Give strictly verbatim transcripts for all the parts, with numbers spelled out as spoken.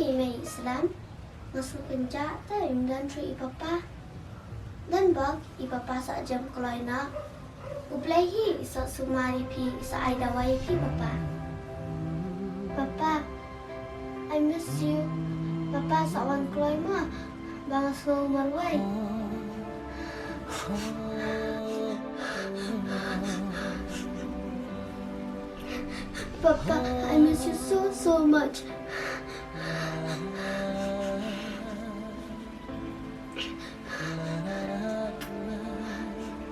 I mei i sdang, nga sngewkynjah te im don shuh i papa. Don bok i papa sa jem kloi noh. U Blei hi i sa sumar ïa phi, i sa ai dawai ïa phi papa. Papa, I miss you. Papa sa wan kloi mo, ba nga sngew marwei. Papa, I miss you so, so much.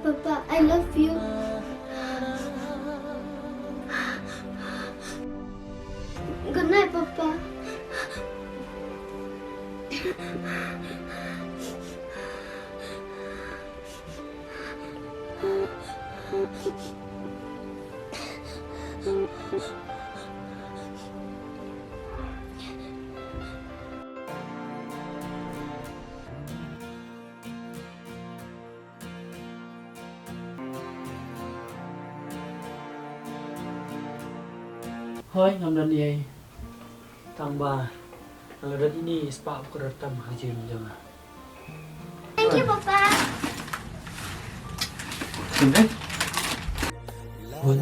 Papa, I love you. Good night, Papa. Hooid, ngam don ei. Tang ba nga la don ine i spah ba kordor tam ha ka jingim jong nga. Thank you, Papa. Sngewbha. Bun,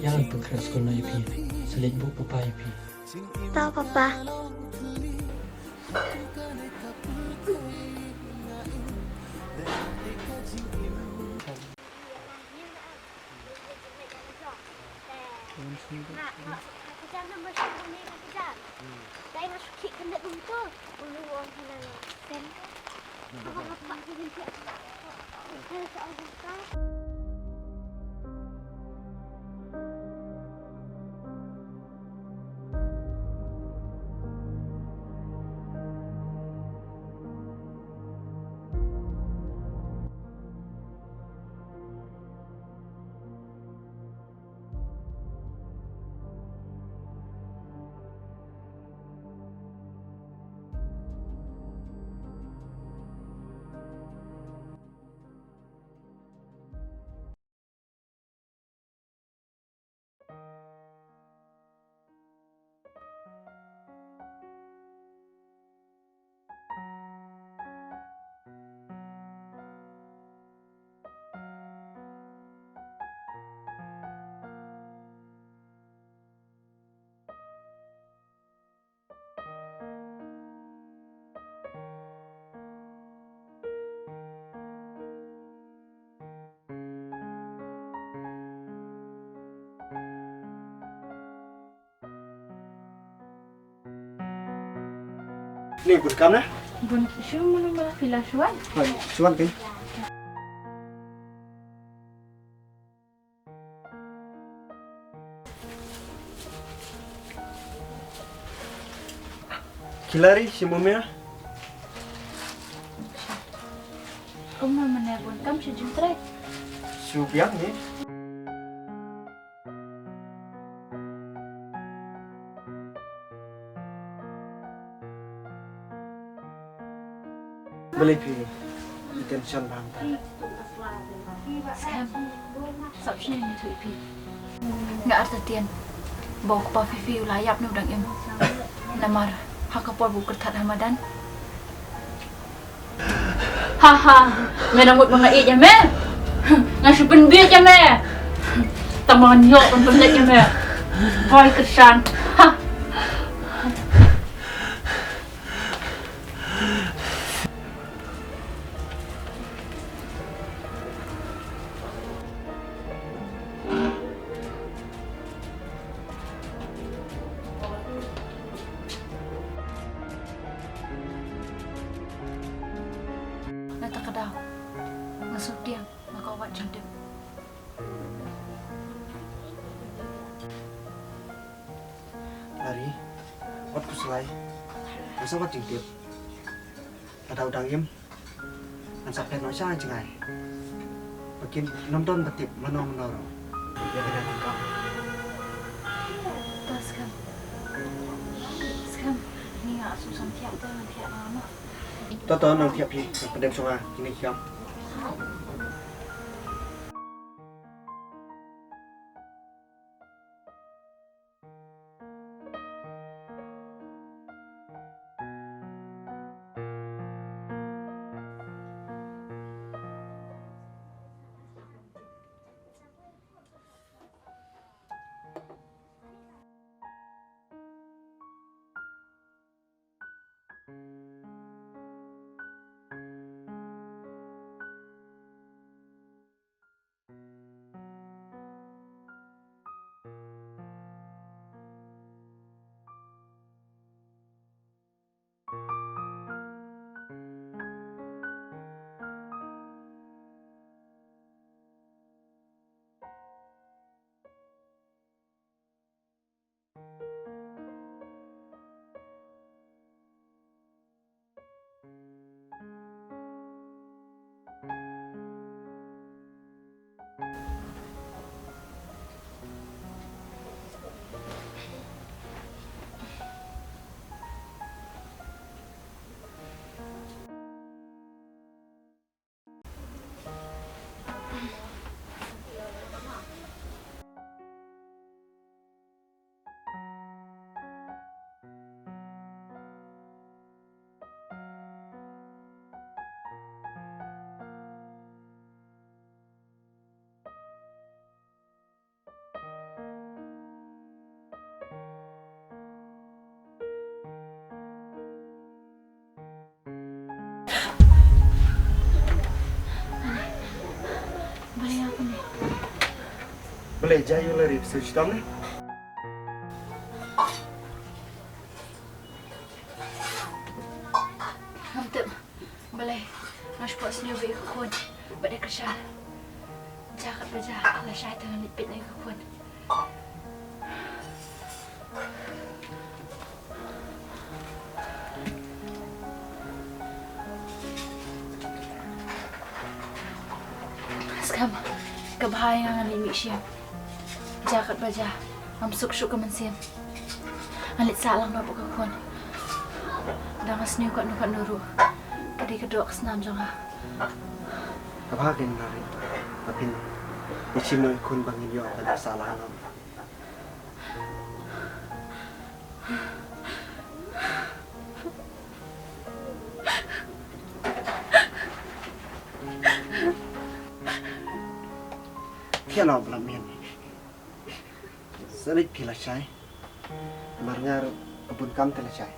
ïa ngan pynkhreh skul noh ïa phi. Sa leit buh papa ïa phi. To, Papa. Ni bun kam na? Bun shu munu mala pila shuan. Hai, shuan kai. Khilari, shi mumia? Kumno mane bun kam shi jingtrek? Shu biang ni. Balei phi tension bha hangta? Skhem. Sap shisien ïathuh ïa phi. Nga artatien ba u kpa Fifi u la ïap ne u dang im. Namar ha ka por ba u kyrthat ha madan. Ha ha. Me dang mut ba nga ïeit ïa me. Nga shu pynbieit ïa me. Tang ba ngan ïoh ban pynleit ïa me. Hoi kyrshan. Ha. Na kata ka daw nga sngewtieng nga kwah wad jingtip. Lari, wat khuslai. Ngan sa wad jingtip. Lada u dang im, ngan sa phet noh sha jngai. Ba kin ym don ba tip mano mano ruh. Ïa kane ngan kam. To skhem. Skhem. Ni nga shu sam thiah to ngan thiah noh. To to ngan thiah phi. Ngan pyndep shuwa kine ki kam. Be ja ïa la rip su chitom ne. Ngam tip balei nga shu pok sniew bad ka khun bad ka sha. Ja kat ba ja la shai te ngan leit peit ïa ka khun. Skhem ka bha ïa nga ngan leit mih shem. Ja kat ba ja ngam suk shuh ka mynsiem. Ngan leit sah lang noh bad ka khun. Da nga sniew katno katno ruh ka dei ka doh ka snam jong nga. Ka bha kein Nari ba phin ïa shim noh ïa ka khun ba ngin ïoh ka doh sah lang noh. Phi ïa la bla mian. Sa leit phi la shai. Mar nga ruh ka bun kam te la shai.